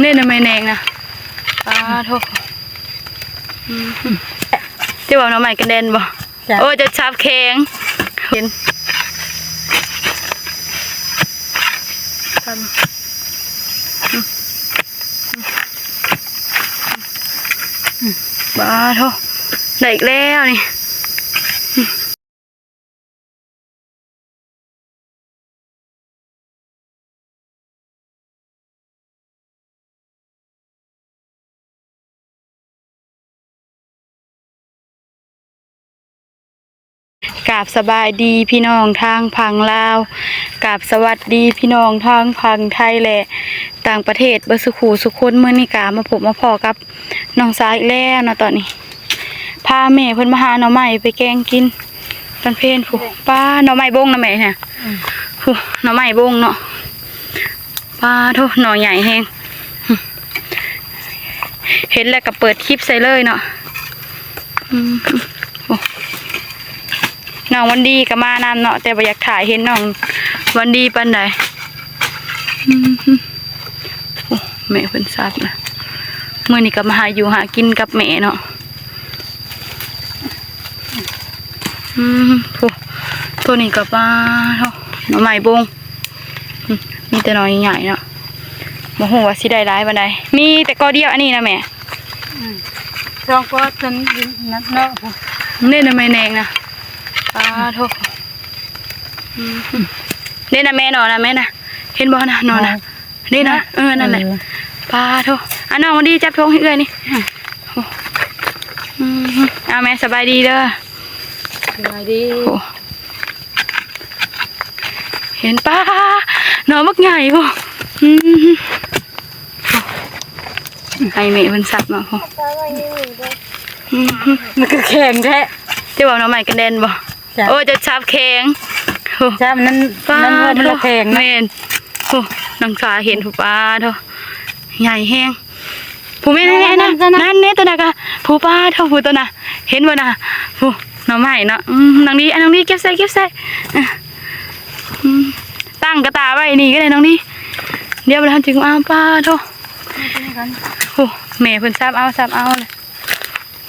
ນີ້ນະ ໄມ້ແໜງນະ ປາໂທ້ ອືມ ຈະເວົ້າໜໍ່ໄມ້ກັນແດນບໍ່? ຈ້ະ ໂອ້ ຈະສາບແຂງ ເຫັນ ປາໂທ້ ໄດ້ອີກແລ້ວນີ້. ກາບສະບາຍດີພີ່ນ້ອງທາງຝັ່ງລາວ, ກາບສະຫວັດດີພີ່ນ້ອງທາງຝັ່ງໄທ ແລະ ຕ່າງປະເທດເບິດສູ່ຄູ່ສູ່ຄົນ. ມື້ນີ້ກະມາພົບມາພໍ້ກັບນ້ອງສາອີກແລ້ວເນາະ. ຕອນນີ້ພາແມ່ເພິ່ນມາຫາໜໍ່ໄມ້ໄປແກງກິນຕອນເພນພຸ້ນ. ປ້າ ໜໍ່ໄມ້ບົງນະແມ່ນະ ອືມ ພຸ້ນ ໜໍ່ໄມ້ບົງເນາະ. ປາໂທ້ ໜໍ່ໃຫຍ່ແຮງ ເຫັນແລ້ວກໍເປີດຄລິບໃສ່ເລີຍເນາະ. ອືມ ໂອ້ ນ້ອງວັນດີກໍມານຳເນາະ ແຕ່ບໍ່ຢາກຖ່າຍເຫັນນ້ອງວັນດີປານໃດ. ອືມ ໂອ້ ແມ່ເພິ່ນສັບນະ ມື້ນີ້ກໍມາຫາຢູ່ຫາກິນກັບແມ່ເນາະ. ອືມ ໂອ້ ໂຕນີ້ກໍປາໂທ້ ໜໍ່ໄມ້ບົງ ອືມ ມີແຕ່ໜໍ່ໃຫຍ່ໆເນາະ. ບໍ່ຮູ້ວ່າຊິໄດ້ຫຼາຍປານໃດ ມີແຕ່ກໍດຽວອັນນີ້ນະແມ່. ອືມ ສອງກໍຕົວນັ້ນເນາະ ນີ້ນະ ໄມ້ແໜງນະ ປາໂທ້. ອືມ ນີ້ນະແມ່ ໜໍ່ນະແມ່ນະ ເຫັນບໍ່ນະ ໜໍ່ນະ. ນີ້ນະ ເອີ ນັ້ນແຫຼະ ເອີ ປາໂທ້. ອ່ະ ນ້ອງວັນດີຈັບຖົງໃຫ້ເອື້ອຍນີ້. ອືມ ໂອ້ ອືມ ອ່າ ແມ່ສະບາຍດີເດີ ສະບາຍດີ. ໂອ້ ເຫັນ ປາ ໜໍ່ບັກໃຫຍ່ພຸ້ນ. ອືມ ໃຫ້ແມ່ເພິ່ນສັບມາພຸ້ນ. ອືມ ມັນຄືແຂງແທ້ ຈະເວົ້າໜໍ່ໄມ້ກັນແດນບໍ່? ຈ້ະ ໂອ້ ຈະສາບແຂງ ໂອ້ ສາບນັ້ນ ປາ ນັ້ນເພິ່ນລະແຂງນະ ແມ່ນ. ໂອ້ ນ້ອງສາເຫັນ ຜູ້ ປາໂທ້ ໃຫຍ່ແຮງ ຜູ້ແມ່ ນັ້ນ ນັ້ນ ນັ້ນ ນັ້ນ ນັ້ນ ນັ້ນ ໂຕນັ້ນກະ ຜູ້ ປາໂທ້ ຜູ້ ໂຕນັ້ນ ເຫັນບໍ່ນະ ຜູ້ ໜໍ່ໄມ້ເນາະ. ອືມ ນ້ອງດີ ອ່ະ ນ້ອງດີເກັບໃສ່ ເກັບໃສ່ ອືມ ຕັ້ງກະຕ່າໄວ້ນີ້ກໍໄດ້ນ້ອງດີ ດຽວບໍ່ທັນຈຶ່ງເອົາ ປາໂທ້. ໂອ້ ແມ່ເພິ່ນສາບເອົາ ສາບເອົາເລີຍ.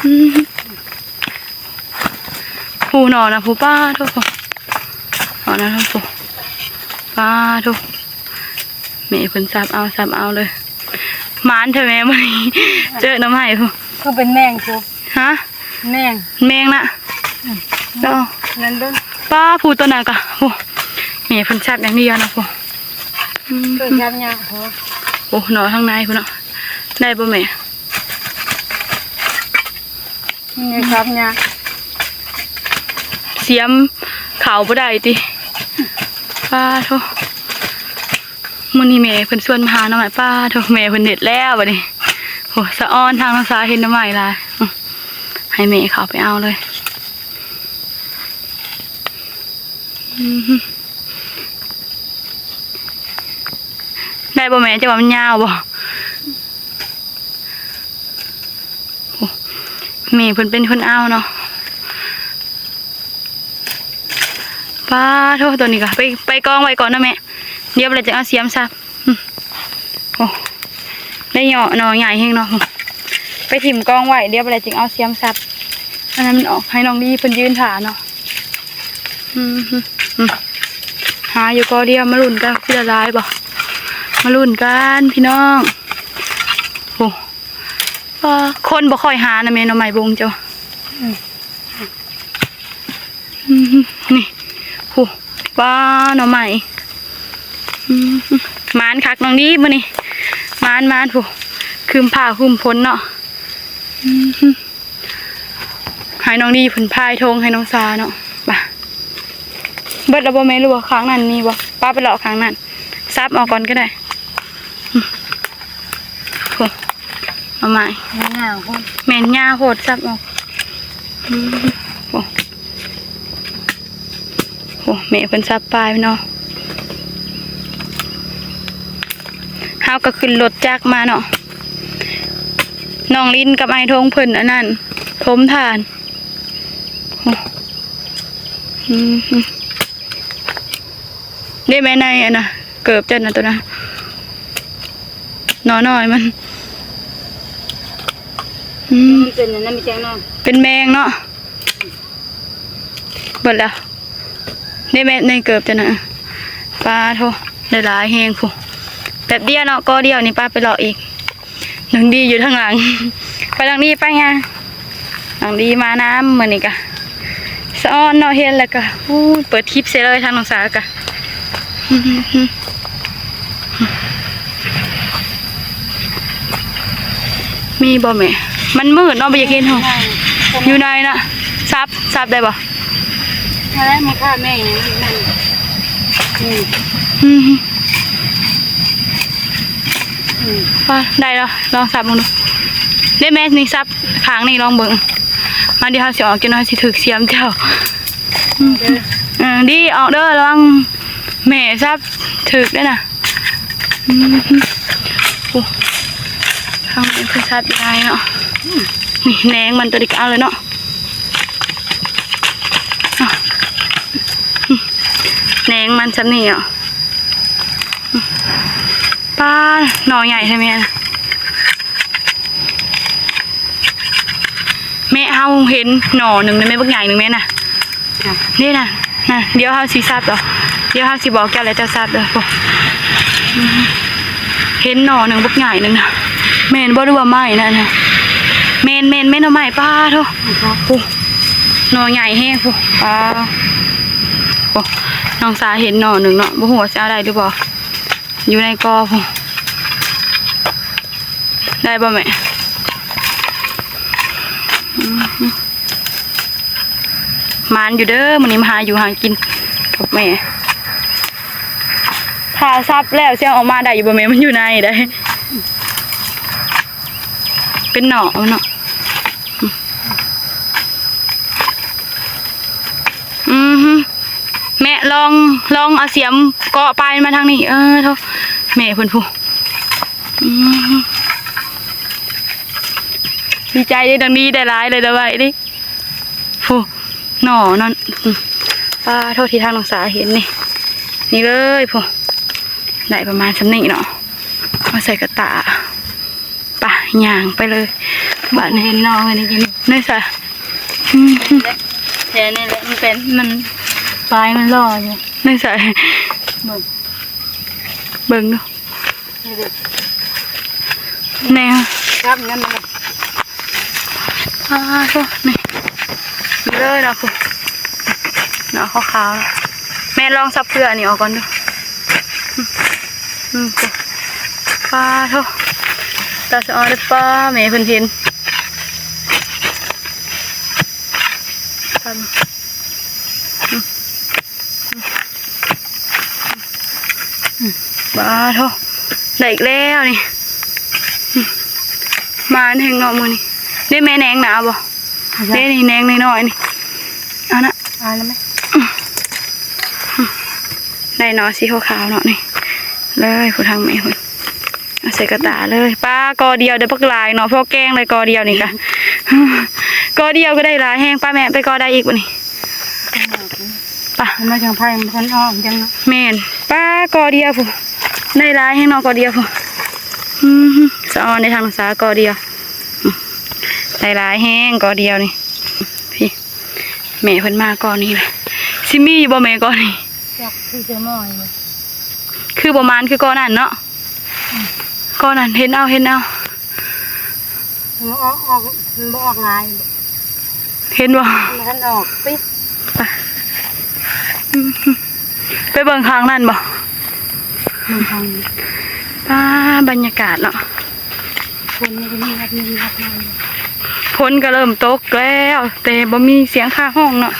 ອືມ ຜູ້ໜໍ່ນະ ຜູ້ ປາໂທ້ ໜໍ່ນະ ຜູ້ ປາໂທ້ ແມ່ເພິ່ນສາບເອົາ ສາບເອົາເລີຍ. ໝານແທ້ແມ່ມື້ນີ້ ເຈີໜໍ່ໄມ້ຜູ້ ຄືເປັນແມງຜູ້ ຮະ ແມງ ແມງນະ. ອືມ ເນາະ ນັ້ນເບິ່ງ ປາ ຜູ້ ໂຕນັ້ນກະ ຜູ້ ແມ່ເພິ່ນສາບຢ່າງດຽວນະ ຜູ້. ອືມ ເພິ່ນສາບຍາກ ໂອ້ ໜໍ່ທາງໃນພຸ້ນເນາະ ໄດ້ບໍ່ແມ່? ນີ້ຄັບຍາ ສຽມເຂົ້າບໍ່ໄດ້ຕິ ປາໂທ້. ມື້ນີ້ແມ່ເພິ່ນຊວນມາຫາໜໍ່ໄມ້ ປາໂທ້ ແມ່ເພິ່ນເດັດແລ້ວບັດນີ້. ໂອ້ ສະອອນທາງນ້ອງສາເຫັນໜໍ່ໄມ້ຫຼາຍ ອືມ ໃຫ້ແມ່ເຂົ້າໄປເອົາເລີຍ. ອືມ ໄດ້ບໍ່ແມ່? ເຈົ້າວ່າມັນຍາວບໍ່? ໂອ້ ແມ່ເພິ່ນເປັນຄົນເອົາເນາະ. ປາໂທ້ ໂຕນີ້ກະໄປ ໄປກອງໄວ້ກ່ອນເນາະແມ່ ດຽວບາດໃດຈຶ່ງເອົາສຽມສັບ. ອືມ ໂອ້ ໄດ້ເຫຍາະໜໍ່ໃຫຍ່ແຮງເນາະ ໄປຖິ້ມກອງໄວ້ ດຽວບາດໃດຈຶ່ງເອົາສຽມສັບ ອັນນັ້ນມັນອອກ ໃຫ້ນ້ອງດີເພິ່ນຢືນຖ້າເນາະ. ອືມ ອືມ ຫາຢູ່ກໍດຽວ ມາລຸ້ນກັນ ຊິໄດ້ຫຼາຍບໍ່ ມາລຸ້ນກັນພີ່ນ້ອງ. ໂອ້ ປາ ຄົນບໍ່ຄ່ອຍຫານະແມ່ ໜໍ່ໄມ້ບົງເຈົ້າ. ອືມ ອືມ ນີ້ ໂອ້ ປາ ໜໍ່ໄມ້ ອືມ ໝານຄັກນ້ອງດີມື້ນີ້ ໝານ ໝານ ໂອ້ ຄຶມຟ້າຄຶມຝົນເນາະ. ອືມ ໃຫ້ນ້ອງດີເພິ່ນພາຍຖົງໃຫ້ນ້ອງສາເນາະ. ມາ ເບິດແລ້ວບໍ່ແມ່ ຫຼືວ່າຂ້າງນັ້ນມີບໍ່? ປາໄປເລາະຂ້າງນັ້ນ ສັບເອົາກ່ອນກໍໄດ້. ອືມ ໂອ້ ເອົາໃໝ່ ມັນຍາວໂພດ ແມ່ນຍາວໂພດ ສັບອອກ. ອືມ ໂອ້ ໂອ້ ແມ່ເພິ່ນສັບປາຍເນາະ. ເຮົາກໍຂຶ້ນລົດຈັກມາເນາະ ນ້ອງລິນກັບອ້າຍທົງເພິ່ນອັນນັ້ນ ຖົມຖ່ານ. ໂອ້ ອືມ ເດ້ແມ່ ໃນອັນນະ ເກີບເຈົ້ານະ ໂຕນະ ໜໍ່ນ້ອຍມັນ ອືມ ມັນເປັນອັນນັ້ນ ມີແຕງໜໍ່ ເປັນແມງເນາະ. ເບິດແລ້ວ ນີ້ແມ່ນໃນເກີບຕົວນັ້ນ. ປາໂທ້ ໄດ້ຫຼາຍແຮງພຸ້ນ ແປັບດຽວເນາະ ກໍດຽວນີ້. ປາໄປເລາະອີກ ນ້ອງດີຢູ່ທາງຫຼັງ ໄປທາງນີ້ ໄປຍ່າງ. ນ້ອງດີມານຳ ມື້ນີ້ກະສະອອນເນາະ ເຫັນແລ້ວກະ ໂອ້ຍ ເປີດຄລິບໃສ່ເລີຍ ທາງນ້ອງສາກະ. ມີບໍ່ແມ່? ມັນມືດເນາະ ບໍ່ຢາກເຫັນຫົວ. ຢູ່ໃນນະ ສັບ ສັບໄດ້ບໍ່? ມາໄດ້ ມາຂ້າແມ່ງນັ້ນ. ອືມ ອືມ ອືມ ວ່າໄດ້ແລ້ວ ລອງສັບເບິ່ງດູ. ໄດ້ແມ່ ນີ້ສັບຂ້າງນີ້ລອງເບິ່ງ. ມາ ດຽວເຮົາຊິອອກ ຈັກໜ້ອຍຊິຖືກສຽມເຈົ້າ. ອືມ ເອີ ດີ ອອກເດີ ລະວັງແມ່ສັບຖືກເດີນະ. ອືມ ໂອ້ ທາງນີ້ຄືສັບຫຼາຍເນາະ. ອືມ ນີ້ແໜງມັນ ໂຕນີ້ກະເອົາເລີຍເນາະ. ແໜງມັນຊ່ຳນີ້ເນາະ. ປາ ໜໍ່ໃຫຍ່ແທ້ແມ່ນະ. ແມ່ເຮົາເຫັນໜໍ່ໜຶ່ງນະແມ່ ບັກໃຫຍ່ໜຶ່ງແມ່ນະ. ນີ້ນະ ນະ ດຽວເຮົາຊິສັບເອົາ ດຽວເຮົາຊິບອກເຈົ້າ ແລ້ວເຈົ້າສັບເດີ. ໂອ້ ເຫັນໜໍ່ໜຶ່ງບັກໃຫຍ່ໜຶ່ງນະ. ແມ່ນບໍ່ ຫຼືວ່າໄມ້ນະ? ແມ່ນ ແມ່ນ ແມ່ນໜໍ່ໄມ້. ປາໂທ້ ໂອ້ ໜໍ່ໃຫຍ່ແຮງພຸ້ນ. ປາ ໂອ້ ນ້ອງສາເຫັນໜໍ່ໜຶ່ງເນາະ ບໍ່ຮູ້ວ່າຊິເອົາໄດ້ຫຼືບໍ່. ຢູ່ໃນກໍພຸ້ນ ໄດ້ບໍ່ແມ່? ອືມ ໝານຢູ່ເດີ ມື້ນີ້ມາຫາຢູ່ຫາກິນກັບແມ່. ຖ້າສັບແລ້ວຊິເອົາອອກມາໄດ້ຢູ່ບໍ່ແມ່? ມັນຢູ່ໃນໃດ ເປັນໜໍ່ເນາະ. ອືມ ແມ່ລອງ ລອງເອົາສຽມເກາະປາຍມາທາງນີ້. ເອີ ໂທ້ ແມ່ເພິ່ນພຸ້ນ. ອືມ ດີໃຈເດ້ ນ້ອງດີ ໄດ້ຫຼາຍເລີຍ ໄດ້ໄວເດ້. ພຸ້ນ ໜໍ່ນັ້ນ. ອືມ ປາໂທ້ ທີ່ທາງນ້ອງສາເຫັນນີ້ ນີ້ເລີຍພຸ້ນ. ໄດ້ປະມານຊ່ຳນີ້ເນາະ ມາໃສ່ກະຕ່າ. ໄປ ຍ່າງໄປເລີຍບາດນີ້. ເຫັນໜໍ່ໄວ້ນີ້ກິນ ໃນໃສ? ອືມ ແຖວນີ້ແຫຼະ ມັນເປັນ ມັນ ປາຍມັນຫຼໍ່ຢູ່ ໃນໃສ? ເບິ່ງ ເບິ່ງດູ ນີ້ເດ້ ແນວ ກັບນັ້ນນະ. ອ້າໂທ້ ນີ້ ນີ້ເລີຍເນາະ ພຸ້ນ ເນາະ ຂາວໆ. ແມ່ລອງສັບເຄືອອັນນີ້ອອກກ່ອນດູ. ອືມ ອືມ ປາໂທ້ ຕາສະອອນເດີ ປາ ແມ່ເພິ່ນເຫັນ. ອືມ ອືມ ປາໂທ້ ໄດ້ອີກແລ້ວນີ້. ອືມ ມາແຮງເນາະມື້ນີ້. ເດ້ແມ່ ແໜງນະ ເອົາບໍ່? ເດ້ນີ້ ແໜງນ້ອຍໆນີ້ ເອົານະ ເອົາແລ້ວແມ່. ອືມ ໄດ້ເນາະ ສີຂາວໆເນາະ ນີ້ເລີຍ ຜູ້ທາງແມ່ພຸ້ນ ເອົາໃສ່ກະຕ່າເລີຍ. ປາ ກໍດຽວເດີ ບັກຫຼາຍເນາະ ພໍແກງເລີຍ ກໍດຽວນີ້ກະ ກໍດຽວກະໄດ້ຫຼາຍແຮງ. ປາແມ່ ໄປກໍໄດ້ອີກບໍ່ນີ້? ປະ ມາທາງໄຜ ມັນທັນອອກຈັ່ງເນາະ. ແມ່ນ ປາ ກໍດຽວພຸ້ນ ໄດ້ຫຼາຍແຮງເນາະ ກໍດຽວພຸ້ນ. ອືມ ສະອອນໃນທາງສາກໍດຽວ ອືມ ໄດ້ຫຼາຍແຮງກໍດຽວນີ້. ພີ້ ແມ່ເພິ່ນມາກໍນີ້ແຫຼະ ຊິມີຢູ່ບໍ່ແມ່ ກໍນີ້? ຈັກຄືຈະມາຢູ່ ຄືບໍ່ມານຄືກໍນັ້ນເນາະ. ອືມ ກໍນັ້ນ ເຫັນເອົາ ເຫັນເອົາ ມັນບໍ່ອອກ ອອກ ມັນບໍ່ອອກຫຼາຍ. ເຫັນບໍ່? ມັນບໍ່ທັນອອກຕິ. ໄປ ອືມ ໄປເບິ່ງຂ້າງນັ້ນບໍ່? ເບິ່ງຂ້າງນີ້ ປາ ບັນຍາກາດເນາະ. ຝົນກໍມີ ວັດໜຶ່ງ ວັດໜຶ່ງ ຝົນກໍເລີ່ມຕົກແລ້ວ ແຕ່ບໍ່ມີສຽງຟ້າຮ້ອງເນາະ.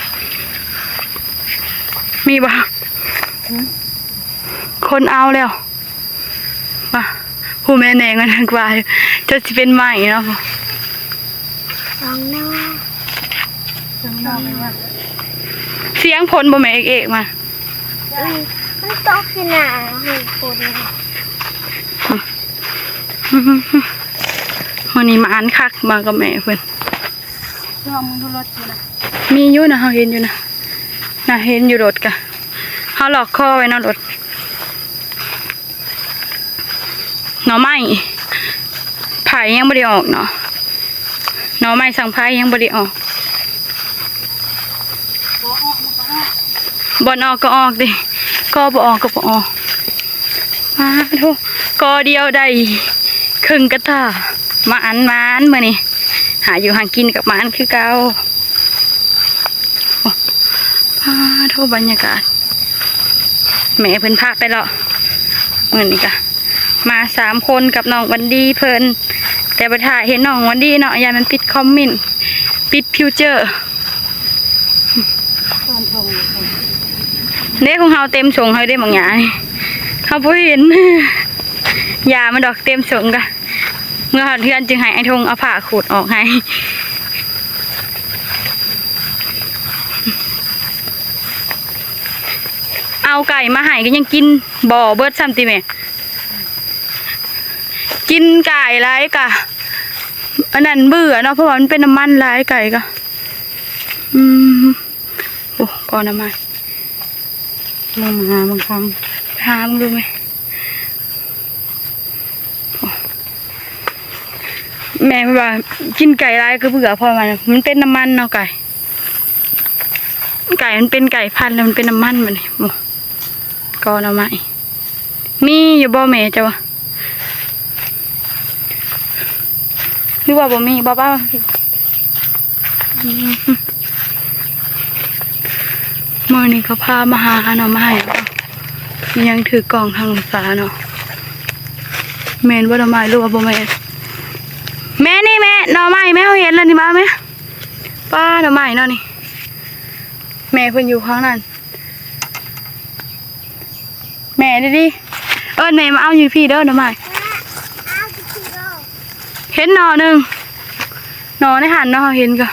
ມີບໍ່? ຫືມ ຄົນເອົາແລ້ວ. ວ່າ ຜູ້ແມ່ແນງມັນກວ່າ ຈະຊິເປັນໄມ້ເນາະ. ສອງໜໍ່ ສອງໜໍ່ ສອງໜໍ່. ສຽງຝົນບໍ່ແມ່ ເອກໆມາ? ອືມ ມັນຕົກຢູ່ໜ້າ ຝົນ. ມື້ນີ້ໝານຄັກ ມາກັບແມ່ເພິ່ນ. ລອງເບິ່ງດູລົດຢູ່ນະ ມີຢູ່ນະ ເຮົາເຫັນຢູ່ນະ ນະ ເຫັນຢູ່ລົດກະ ເຮົາລອກຄໍໄວ້ເນາະລົດ. ໜໍ່ໄມ້ ໄຜ່ຍັງບໍ່ໄດ້ອອກເນາະ ໜໍ່ໄມ້ສັງໄພຍັງບໍ່ໄດ້ອອກ. ບ່ອນອອກກໍອອກເດ້ ກໍບໍ່ອອກກໍບໍ່ອອກ. ປາໂທ້ ກໍດຽວໄດ້ເຄິ່ງກະຕ່າ. ມາອັນ ມາອັນ ມື້ນີ້ຫາຢູ່ຫາກິນກັບມາອັນຄືເກົ່າ. ໂອ້ ປາໂທ້ ບັນຍາກາດ ແມ່ເພິ່ນພາໄປເລາະ ມື້ນີ້ກະມາສາມຄົນກັບນ້ອງວັນດີເພິ່ນ. ແຕ່ໄປຖ່າຍເຫັນນ້ອງວັນດີເນາະ ຢ້ານມັນປິດຄອມເມັນ ປິດຟິວເຈີ. ເດ້ ຂອງເຮົາເຕັມຖົງເຮົາເດ້ ບາງຢ່າງເຮົາບໍ່ເຫັນ. ຢ່າມັນດອກ ເຕັມຖົງກະ ເມື່ອຮອດເຮືອນຈຶ່ງໃຫ້ອ້າຍທົງເອົາຜ້າຂູດອອກໃຫ້. ເອົາໄກ່ມາໃຫ້ກໍຍັງກິນບໍ່ເບິດຊ້ຳຕິແມ່. ກິນໄກ່ຫຼາຍກະ ອັນນັ້ນເບື່ອເນາະ ເພາະວ່າມັນເປັນນ້ຳມັນຫຼາຍໄກ່ກະ. ອືມ ໂອ້ ກໍໜໍ່ໄມ້ ລົງມາຫາເບິ່ງຂ້າງ ໄປຫາເບິ່ງດູແມ່. ແມ່ເພິ່ນວ່າກິນໄກ່ຫຼາຍກໍເບື່ອ ເພາະວ່າມັນເປັນນ້ຳມັນເນາະ ໄກ່ ໄກ່ມັນເປັນໄກ່ພັນແລ້ວມັນເປັນນ້ຳມັນບັດນີ້. ໂອ້ ກໍໜໍ່ໄມ້ ມີຢູ່ບໍ່ແມ່ເຈົ້າ ຫຼືວ່າບໍ່ມີ? ບໍ່ປ້າ ອືມ ມື້ນີ້ກໍພາມາຫາໜໍ່ໄມ້ ຍັງຖືກ້ອງທາງສາເນາະ. ແມ່ນບໍ່ໜໍ່ໄມ້ ຫຼືວ່າບໍ່ແມ່ນ? ແມ່ນີ້ແມ່ ໜໍ່ໄມ້ແມ່ ເຮົາເຫັນແລ້ວນີ້ ມາແມ່. ປ້າ ໜໍ່ໄມ້ເນາະນີ້ ແມ່ເພິ່ນຢູ່ຂ້າງນັ້ນ. ແມ່ດີໆ ເອີ້ນແມ່ມາເອົາຢູ່ພີ້ເດີ ໜໍ່ໄມ້. ເຫັນໜໍ່ໜຶ່ງ ໜໍ່ໃນຫັ້ນເນາະ ເຮົາເຫັນກໍ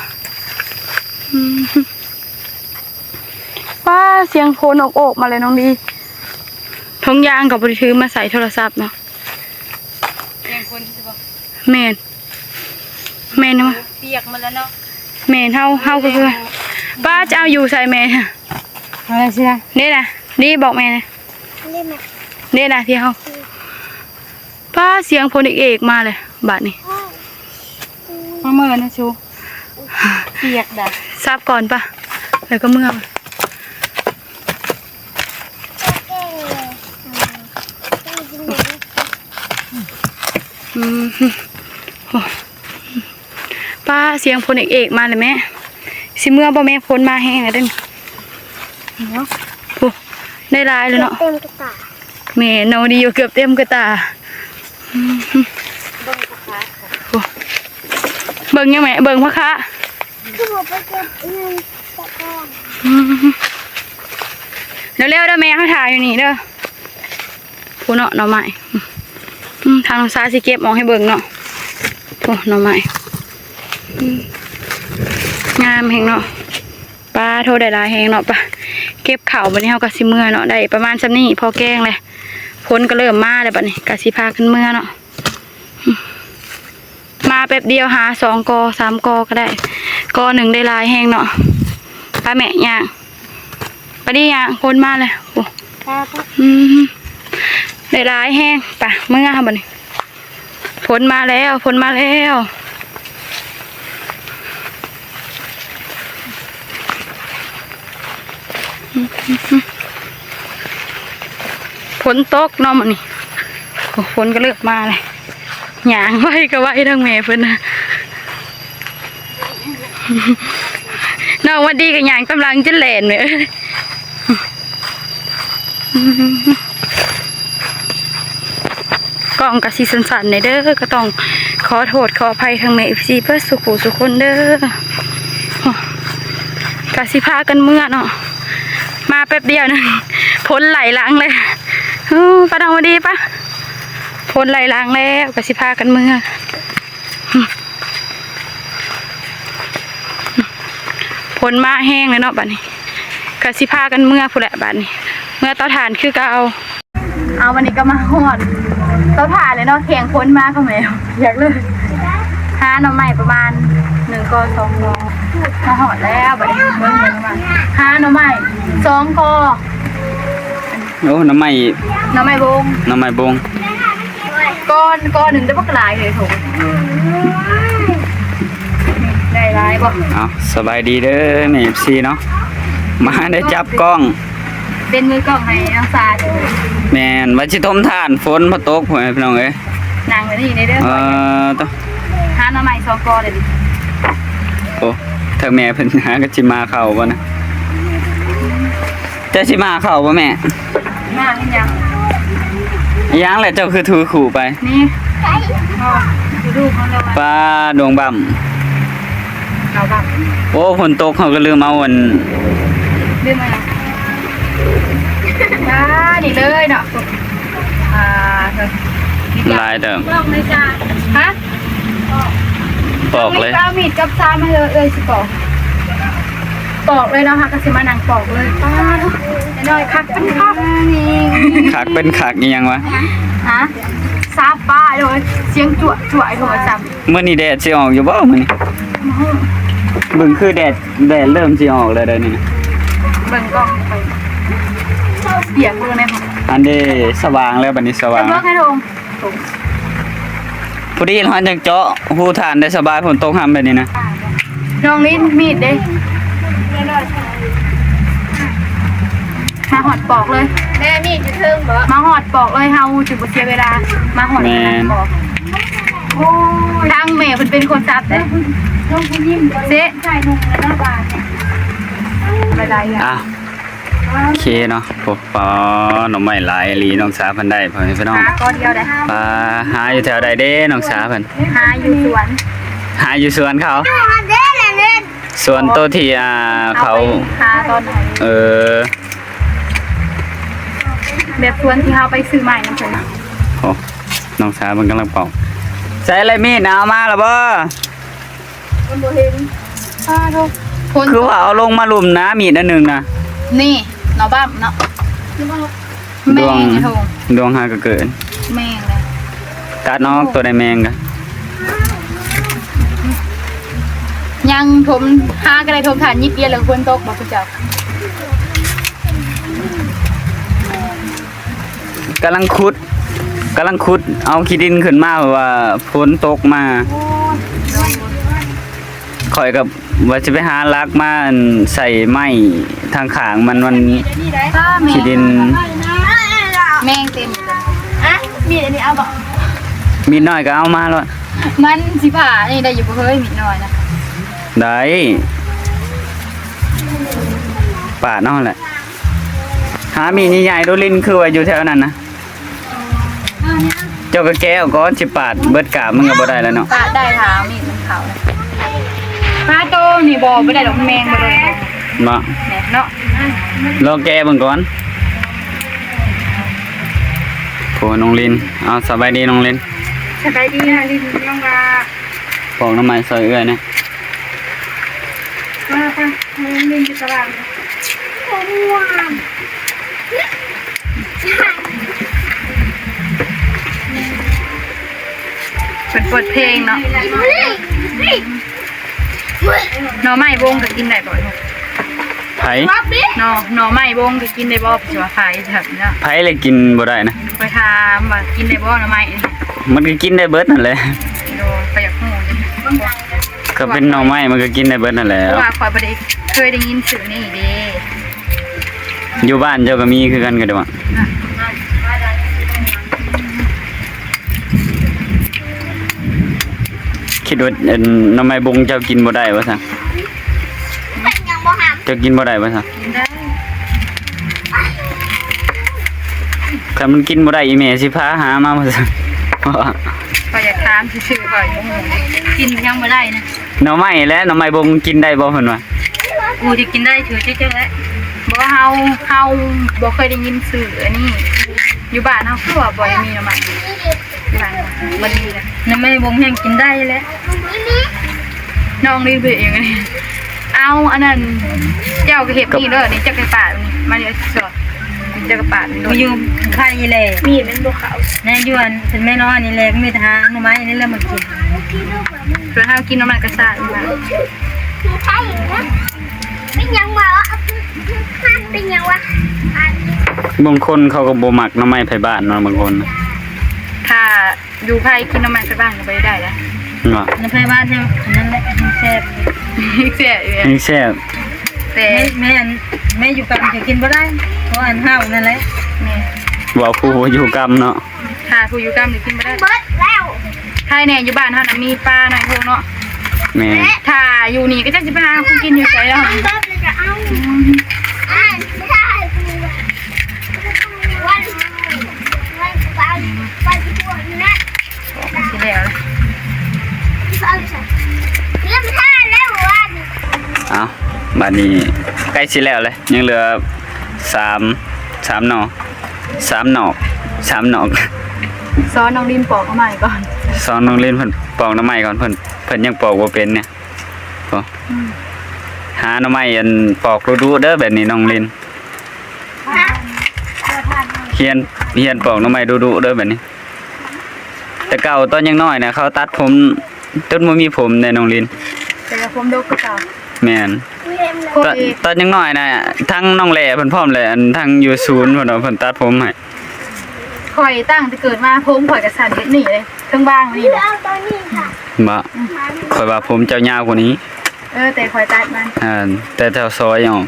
ອືມ ວ້າ ສຽງຝົນໂອກໆມາເລີຍນ້ອງດີ. ຖົງຢາງກໍບໍ່ໄດ້ຖືມາໃສ່ໂທລະສັບເນາະ. ສຽງຝົນຊິບໍ່? ແມ່ນ ແມ່ນ ປຽກໝົດແລ້ວເນາະ. ແມ່ນ ເຮົາ ເຮົາກໍຄື ປ້າຈະເອົາຢູ່ໃສ່ແມ່ ເອົາໄດ້ຊິລະ ນີ້ນະ ນີ້ບອກແມ່ນະ ນີ້ນະ ທີ່ເຮົາ ປ້າ ສຽງຝົນເອກໆມາເລີຍບາດນີ້. ມາເມີນະຊູ ປຽກດາ ສັບກ່ອນປະ ແລ້ວກໍເມືອ. ອືມ ໂອ້ ປ້າ ສຽງຝົນເອກໆມາແລ້ວແມ່. ຊິເມືອບໍ່ແມ່? ຝົນມາແຮງແລ້ວເດ້ ເນາະ ໂອ້ ໄດ້ຫຼາຍແລ້ວເນາະ ເຕັມກະຕາ. ແມ່ນ ນ້ອງດີຢູ່ເກືອບເຕັມກະຕາ. ອືມ ເບິ່ງພະຄະ ໂອ້ ເບິ່ງຫຍັງແມ່? ເບິ່ງພະຄະ ຄືບໍ່ໄປເກັບເງິນສະກ່ອນ. ອືມ ເລັວໆເດີແມ່ ເຮົາຖ້າຢູ່ນີ້ເດີ. ພຸ້ນເນາະ ໜໍ່ໄມ້ ອືມ ທາງນ້ອງສາຊິເກັບອອກໃຫ້ເບິ່ງເນາະ. ໂອ້ ໜໍ່ໄມ້ ອືມ ງາມແຮງເນາະ. ປາໂທ້ ໄດ້ຫຼາຍແຮງເນາະ. ປະ ເກັບເຂົ້າ ບັດນີ້ເຮົາກໍຊິເມືອເນາະ. ໄດ້ປະມານສ່ຳນີ້ ພໍແກງແຫຼະ ຝົນກໍເລີ່ມມາແລ້ວ. ບັດນີ້ກໍຊິພາກັນເມືອເນາະ. ມາແປັບດຽວຫາສອງກໍສາມກໍກໍໄດ້ ກໍໜຶ່ງໄດ້ຫຼາຍແຮງເນາະ. ໄປແມ່ຍ່າງ ໄປດີຍ່າງ ຝົນມາແລ້ວ. ໂອ້ ອືມ ໄດ້ຫຼາຍແຮງ. ໄປເມືອເຮົາບັດນີ້ ຝົນມາແລ້ວ ຝົນມາແລ້ວ. ຝົນຕົກເນາະມື້ນີ້. ໂອ້ ຝົນກໍເລີ່ມມາແລ້ວ. ຍ່າງໄວກໍໄວທັງແມ່ເພິ່ນນະ. ນ້ອງວັນດີກໍຍ່າງຕາມຫຼັງຈົນແລ່ນເວີຍ. ກ້ອງກະຊິສັ່ນໆແດ່ເດີ ກໍຕ້ອງຂໍໂທດຂໍອະໄພທາງແມ່ ເອັຟຊີ ເບິດສູ່ຜູ້ສູ່ຄົນເດີ. ກະຊິພາກັນເມືອເນາະ ມາແປັບດຽວໜຶ່ງ ຝົນໄລ່ຫຼັງເລີຍ. ເອີ ປະ ນ້ອງວັນດີປະ ຝົນໄລ່ຫຼັງແລ້ວ ກະຊິພາກັນເມືອ. ຝົນມາແຮງເລີຍເນາະ ບາດນີ້ກະຊິພາກັນເມືອພຸ້ນແຫຼະ. ບາດນີ້ເມືອເຕົາຖ່ານຄືເກົ່າ. ເອົາ ບາດນີ້ກໍມາຮອດເຕົາຖ່ານແລ້ວເນາະ ແຂ່ງຝົນມາກໍແມ່ນຢາກເລີຍ. ຫາໜໍ່ໄມ້ປະມານໜຶ່ງກໍສອງກໍ ມາຮອດແລ້ວ. ບາດນີ້ເບິ່ງ ເບິ່ງມາຫາໜໍ່ໄມ້ສອງກໍ. ໂອ້ ໜໍ່ໄມ້ ໜໍ່ໄມ້ບົງ ໜໍ່ໄມ້ບົງ. ກ້ອນ ກ້ອນໜຶ່ງໄດ້ບັກຫຼາຍເລີຍໂຖ ໄດ້ຫຼາຍບໍ່? ເອົາ ສະບາຍດີເດີແມ່ເອັຟຊີເນາະ ມາໄດ້ຈັບກ້ອງ ເປັນມືກ້ອງໃຫ້ນ້ອງຊາ. ແມ່ນ ວ່າຊິຖົມຖ່ານ ຝົນມາຕົກ ພໍ່ແມ່ພີ່ນ້ອງເອີຍ. ນັ່ງຢູ່ນີ້ເດີ ເອີ ໂຕ ຫາໜໍ່ໄມ້ສອງກໍເລີຍ. ໂອ້ ທາງແມ່ເພິ່ນຫາກໍຊິມາເຂົ້າບໍ່ນະ? ເຈົ້າຊິມາເຂົ້າບໍ່ແມ່? ມາເຮັດຫຍັງ? ຫຍັງແຫຼະ ເຈົ້າຄືຖືຄູ່ໄປ? ນີ້ ອໍ ດູເຂົາແລ້ວວ່າ ປາດວງບຳ ເອົາບຳ. ໂອ້ ຝົນຕົກ ເຮົາກໍລືມເອົາອັນ ລືມເອົາຫຍັງ? ອ່າ ນີ້ເລີຍເນາະ ອ່າ ຫຼາຍເຕີບ. ຮະ? ປອກເລີຍ ເອົາມີດກັບຊາມມາເລີຍ ເອື້ອຍຊິປອກ ປອກເລີຍເນາະ ເຮົາກໍຊິມານັ່ງປອກເລີຍ. ປ້າດ ນ້ອຍຄັກເປັນຄັກ ຄັກເປັນຄັກອີ່ຫຍັງວະ? ຮະ? ຊາບປ້າໂດຍ ສຽງຈົວະໆ ໂທລະສັບ. ມື້ນີ້ແດດຊິອອກຢູ່ບໍ່ມື້ນີ້? ອື ເບິ່ງຄືແດດ ແດດເລີ່ມຊິອອກແລ້ວເດ້ນີ້ນະ ເບິ່ງກ້ອງໄປ ປຽກເບິ່ງແດ່. ອັນເດ ສະຫວ່າງແລ້ວ ບັດນີ້ສະຫວ່າງ ເບິ່ງໃຫ້ໂທງ ພໍດີເຮົາຈັ່ງເຈາະຮູຖ່ານໄດ້ສະບາຍ ຝົນຕົກຮຳແບບນີ້ນະ. ນ້ອງລິນ ມີດເດ້ ມາຮອດປອກເລີຍ. ແມ່ ມີດຢູ່ເທິງບໍ່? ມາຮອດປອກເລີຍ ເຮົາຊິບໍ່ເສຍເວລາ ມາຮອດ ແມ່ນ ປອກ. ໂອ້ຍ ທາງແມ່ເພິ່ນເປັນຄົນຈັບເດ້ ເຊະ ອ່ະ ໂອເຄເນາະ. ໂອ້ ປາ ໜໍ່ໄມ້ຫຼາຍອີ່ຫຼີ ນ້ອງສາເພິ່ນໄດ້ ພໍ່ແມ່ພີ່ນ້ອງ ຫາກໍດຽວໄດ້. ປາ ຫາຢູ່ແຖວໃດເດ້ ນ້ອງສາເພິ່ນ? ຫາຢູ່ສວນ ຫາຢູ່ສວນເຂົາ ສວນໂຕທີ່ ອ່າ ເຂົາ ເຂົາໄປຫາຕອນນັ້ນ ເອີ ແບບສວນທີ່ເຮົາໄປຊື້ໄມ້ນຳເພິ່ນ. ໂອ້ ນ້ອງສາເພິ່ນກຳລັງປອກ. ໃສລະມີດນະ ເອົາມາລະບໍ່? ມັນບໍ່ເຫັນ. ອ້າໂທ້ ຄົນ ຄືວ່າເອົາລົງມາລຸ່ມນະ ມີດອັນໜຶ່ງນະ. ນີ້ ໜໍ່ບຳເນາະ ດວງ ແມ່ນ ດວງຫາກະເກີດ. ແມ່ນແຫຼະ ຕັດອອກ ໂຕໃດແມງກະ ຍັງຖົມ ຫາກໍໄດ້ຖົມຖ່ານຍິບດຽວ ແລ້ວຝົນຕົກບໍ່ ເຈົ້າ? ກຳລັງຂຸດ ກຳລັງຂຸດເອົາຂີ້ດິນຂຶ້ນມາ ເພາະວ່າຝົນຕົກມາ. ຂ້ອຍກໍວ່າຊິໄປຫາຫຼັກມາ ອັນ ໃສ່ໄມ້ທາງຂ້າງມັນ ມັນ ຂີ້ດິນ ແມງເຕັມ. ອ່ະ ມີດອັນນີ້ເອົາບໍ່? ມີດນ້ອຍກໍເອົາມາໂລດ. ມັນຊິຜ່ານີ້ໄດ້ຢູ່ບໍ່ເຮີ້ຍ ມີດນ້ອຍນະ? ໄດ້ ປາດເອົາຫັ້ນແຫຼະ. ຫາມີດໃຫຍ່ໆ ໂດລິນ ຄືວ່າຢູ່ແຖວນັ້ນນະ. ເຈົ້າກໍແກະເອົາກ່ອນ ຊິປາດເບິດກາບມັນກໍບໍ່ໄດ້ແລ້ວເນາະ. ປາດໄດ້ ຖ້າມີດມັນເຂົ້າ. ປາໂຕນີ້ບໍ່ ບໍ່ໄດ້ດອກ ແມງບໍ່ໄດ້ເນາະ. ແມ່ນເນາະ ລອງແກະເບິ່ງກ່ອນ. ໂອ້ ນ້ອງລິນ ເອົາ ສະບາຍດີນ້ອງລິນ. ສະບາຍດີນ້ອງລິນ ນ້ອງວ່າ ປອກໜໍ່ໄມ້ຊ່ອຍເອື້ອຍແດ່. ມາໄປ ເຮົາຍັງຫຼິ້ນຢູ່ຕະຫຼາດ. ເພິ່ນເປີດເພງເນາະ. ໜໍ່ໄມ້ບົງກໍກິນໄດ້ບໍ່? ໃຜ? ໜໍ່ ໜໍ່ໄມ້ບົງກໍກິນໄດ້ບໍ່? ຊິວ່າຂາຍແບບນີ້ເນາະ. ໃຜລະກິນບໍ່ໄດ້ນະ? ຂ້ອຍຖາມວ່າກິນໄດ້ບໍ່ໜໍ່ໄມ້ນີ້? ມັນກໍກິນໄດ້ເບິດຫັ້ນແຫຼະ. ໂດຍ ຂ້ອຍຢາກຮູ້ຢູ່. ກໍເປັນໜໍ່ໄມ້ມັນກໍກິນໄດ້ເບິດຫັ້ນແຫຼະ. ເພາະວ່າຂ້ອຍບໍ່ໄດ້ເຄີຍໄດ້ຍິນຊື່ນີ້ເດ້. ຢູ່ບ້ານເຈົ້າກໍມີຄືກັນກໍໄດ້ວ່າ. ຄິດວ່າ ອັນ ໜໍ່ໄມ້ບົງເຈົ້າກິນບໍ່ໄດ້ວ່າຊັ້ນ? ເປັນຫຍັງບໍ່ຫຳ? ເຈົ້າກິນບໍ່ໄດ້ວ່າຊັ້ນ? ກິນໄດ້. ຄັນມັນກິນບໍ່ໄດ້ ອີ່ແມ່ຊິພາຫາມາວ່າຊັ້ນ. ຂ້ອຍຢາກຖາມຊື່ໆ ຂ້ອຍບໍ່ຮູ້. ກິນຫຍັງບໍ່ໄດ້ນະ? ໜໍ່ໄມ້ແຫຼະ ໜໍ່ໄມ້ບົງກິນໄດ້ບໍ່ເພິ່ນວ່າ? ກູຈະກິນໄດ້ ຖືກເຈົ້າແຫຼະ. ບໍ່ ເຮົາ ເຮົາບໍ່ເຄີຍໄດ້ຍິນຊື່ອັນນີ້. ຢູ່ບ້ານເຮົາຄືວ່າບໍ່ໄດ້ມີໜໍ່ໄມ້. ບ້ານບໍ່ມີນະ. ໜໍ່ໄມ້ບົງແຮ່ງກິນໄດ້ແຫຼະ. ນ້ອງລີເຮັດເອງອັນນີ້. ເອົາ ອັນນັ້ນ ເຈົ້າກໍເຮັດນີ້ເດີ ນີ້ເຈົ້າກໍປາດນີ້ ມານີ້ສອດ ເຈົ້າກໍປາດນີ້ໂລດ. ຢູ່ໄຂ່ແຫຼະ ມີດມັນບໍ່ເຂົ້າ. ແມ່ນຢູ່ອັນ ເປັນແມ່ນ້ອຍນີ້ແຫຼະ ມີແຕ່ຫາໜໍ່ໄມ້ນີ້ແຫຼະມາກິນ. ສ່ວນເຮົາກິນໜໍ່ໄມ້ກະຊາກ. ເປັນຫຍັງວະ? ເປັນຫຍັງວະ? ບາງຄົນເຂົາກໍບໍ່ມັກໜໍ່ໄມ້ໄທບ້ານເນາະ ບາງຄົນ. ຖ້າ ຢູ່ໃຜກິນໜໍ່ໄມ້ໄຟບ້ານກໍບໍ່ໄດ້ໄດ໋. ເນາະ ນ້ຳໄຟບ້ານແທ້ ອັນນັ້ນແຫຼະແຮງແຊບ ແຊບຢູ່ ແຮງແຊບ. ແຕ່ ແມ່ ແມ່ ແມ່ຢູ່ກຳກໍກິນບໍ່ໄດ້ ເພາະອັນເຮົານັ້ນແຫຼະ. ແມ່ນ ເວົ້າຜູ້ບໍ່ຢູ່ກຳເນາະ ຖ້າຜູ້ຢູ່ກຳນີ້ກິນບໍ່ໄດ້ ເບິດແລ້ວ. ໃຜແດ່ຢູ່ບ້ານເຮົານະມີປາໜ້ອຍໂພດເນາະ. ແມ່ນ ຖ້າຢູ່ນີ້ກໍຈັກຊິໄປຫາຂອງກິນຢູ່ໃສແລ້ວ ເບິດແລ້ວກໍເອົາ ອືມ ອັນ ຊິແລ້ວແລ້ວ ເລີ່ມທາແລ້ວວະນີ້. ເອົ້າ ບາດນີ້ໃກ້ຊິແລ້ວແລ້ວ ຍັງເຫຼືອສາມ ສາມໜໍ່ ສາມໜອກ ສາມໜອກ. ສອນນ້ອງລິນປອກໜໍ່ໄມ້ກ່ອນ ສອນນ້ອງລິນເພິ່ນປອກໜໍ່ໄມ້ກ່ອນ ເພິ່ນ ເພິ່ນຍັງປອກບໍ່ເປັນເນຍ. ໂອ້ ອືມ ຫາໜໍ່ໄມ້ອັນປອກດຸໆເດີ ແບບນີ້ນ້ອງລິນ ຮຽນ ຮຽນປອກໜໍ່ໄມ້ດຸໆເດີ ແບບນີ້. ແຕ່ເກົ່າຕອນຍັງນ້ອຍນະ ເຂົາຕັດຜົມຈົນບໍ່ມີຜົມເດ້ນ້ອງລິນ ແຕ່ຜົມດົກຄືເກົ່າ. ແມ່ນ ຕອນ ຕອນຍັງນ້ອຍນະ ທັງນ້ອງແຫຼເພິ່ນພ້ອມແຫຼະ ອັນທັງຢູ່ສູນເພິ່ນວ່າເພິ່ນຕັດຜົມໃຫ້. ຂ້ອຍຕັ້ງແຕ່ເກີດມາຜົມຂ້ອຍກໍສັ້ນແບບນີ້ເດ້ ເທິງບາງນີ້ແຫຼະ ບໍ່ ອືມ ຂ້ອຍວ່າຜົມເຈົ້າຍາວກວ່ານີ້. ເອີ ແຕ່ຂ້ອຍຕັດມັນ ອ່າ ແຕ່ແຖວຊອຍອອກ.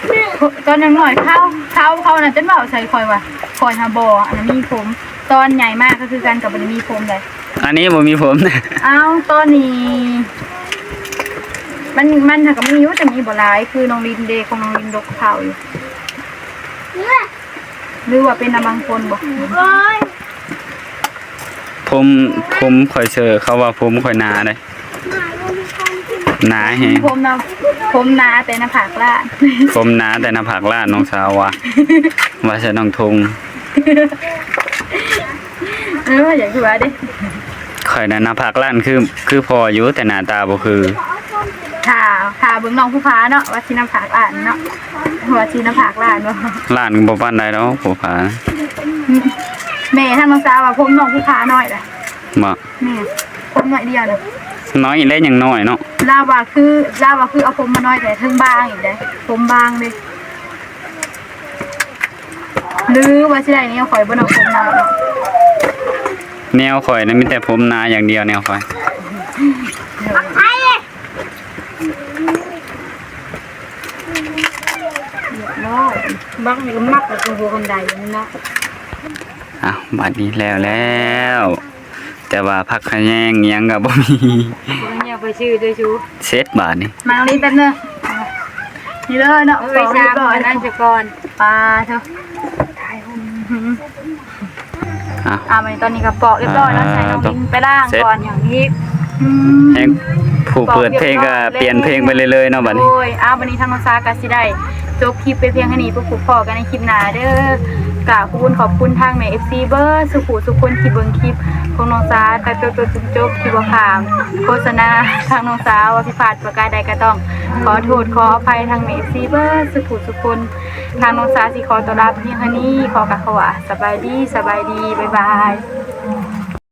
ແມ່ນ ຕອນຍັງນ້ອຍເຂົາ ເຂົາ ເຂົານັ້ນຈົນເວົ້າໃສ່ຂ້ອຍວ່າ ຂ້ອຍຫາບໍ່ ອັນນັ້ນມີຜົມ ຕອນໃຫຍ່ມາກໍຄືກັນກໍບໍ່ໄດ້ມີຜົມໃດ໋. ອັນນີ້ບໍ່ມີຜົມ ເອົ້າ ຕອນນີ້ມັນ ມັນຫາກໍມີຢູ່ ແຕ່ມີບໍ່ຫຼາຍ ຄືນ້ອງລິນເດ ຂອງນ້ອງລິນດົກເຂົາຢູ່. ຫຼືວ່າເປັນນຳບາງຄົນບໍ່? ໂອ້ຍ ຜົມ ຜົມຂ້ອຍເຊີ ເຂົາວ່າຜົມຂ້ອຍໜາເດ້ ໜາແຮງ. ຜົມນະ ຜົມໜາແຕ່ໜ້າຜາກລ້ານ ຜົມໜາແຕ່ໜ້າຜາກລ້ານ ນ້ອງສາວວ່າ ວ່າໃສ່ນ້ອງທົງ. ເອີ ຢ່າຄືວ່າເດ້ ຂ້ອຍນະໜ້າຜາກລ້ານຄື ຄືພໍ່ຢູ່ ແຕ່ໜ້າຕາບໍ່ຄື. ຖ້າ ຖ້າເບິ່ງນ້ອງພູຜາເນາະ ວ່າຊິໜ້າຜາກລ້ານເນາະ ວ່າຊິໜ້າຜາກລ້ານບໍ່? ລ້ານກໍບໍ່ປານໃດດອກພູຜາ. ແມ່ທາງນ້ອງສາວວ່າຜົມນ້ອງພູຜານ້ອຍແຫຼະ. ບໍ່ ແມ່ນ ຜົມໜ້ອຍດຽວນະ ນ້ອຍແຫຼະ ຍັງນ້ອຍເນາະ. ລາວວ່າຄື ລາວວ່າຄືເອົາຜົມມານ້ອຍ ແຕ່ເທິງບາງອີກເດ້ ຜົມບາງເດ້. ຫຼືວ່າຊິໄດ້ແນວຂ້ອຍບໍ່ເນາະ ຜົມໜາເນາະ? ແນວຂ້ອຍນະມີແຕ່ຜົມໜາຢ່າງດຽວ ແນວຂ້ອຍ. ຮຽບຮ້ອຍ ບັກນີ້ກໍມັກແລ້ວ ຕົງຫົວຄັນໄດນີ້ເນາະ. ອ້າວ ບາດນີ້ແລ້ວແລ້ວ ແຕ່ວ່າຜັກຂະແຍງອີ່ຫຍັງກໍບໍ່ມີ ບໍ່ມີແນວໄປຊື້ເດີຊູ. ເສັດບາດນີ້ ມານີ້ແປັບໜຶ່ງ ນີ້ເລີຍເນາະ. ເອີຍ ສາມ ອັນນັ້ນຊະກ່ອນ ປາເຖາະ. ອ່ະ ອ່າ ບາດນີ້ຕອນນີ້ກໍປອກຮຽບຮ້ອຍເນາະ ໃສ່ນ້ອງລິນໄປລ້າງກ່ອນ ຢ່າງອີກ. ອືມ ແຮງຜູ້ເປີດເພງກໍປ່ຽນເພງໄປເລື້ອຍໆເນາະບາດນີ້. ໂດຍ ອ່າ ບາດນີ້ທາງນ້ອງສາກໍຊິໄດ້ຈົບຄລິບໄປພຽງເທົ່ານີ້ ພົບພໍ້ກັນໃນຄລິບໜ້າເດີ. ກາບຂອບຄຸນ ຂອບຄຸນທາງແມ່ເອັຟຊີເບິດສູ່ຜູ້ສູ່ຄົນທີ່ເບິ່ງຄລິບຂອງນ້ອງສາແຕ່ຕົ້ນຈົນຈົບ ທີ່ບໍ່ຂ້າມໂຄສະນາທາງນ້ອງສາ ວ່າຜິດພາດປະການໃດກໍຕ້ອງຂໍໂທດຂໍອະໄພທາງແມ່ເອັຟຊີເບິດສູ່ຜູ້ສູ່ຄົນ. ທາງນ້ອງສາຊິຂໍຕົວລາໄປພຽງເທົ່ານີ້ ຂໍກ່າວຄຳວ່າ ສະບາຍດີ ສະບາຍດີ ບາຍບາຍ.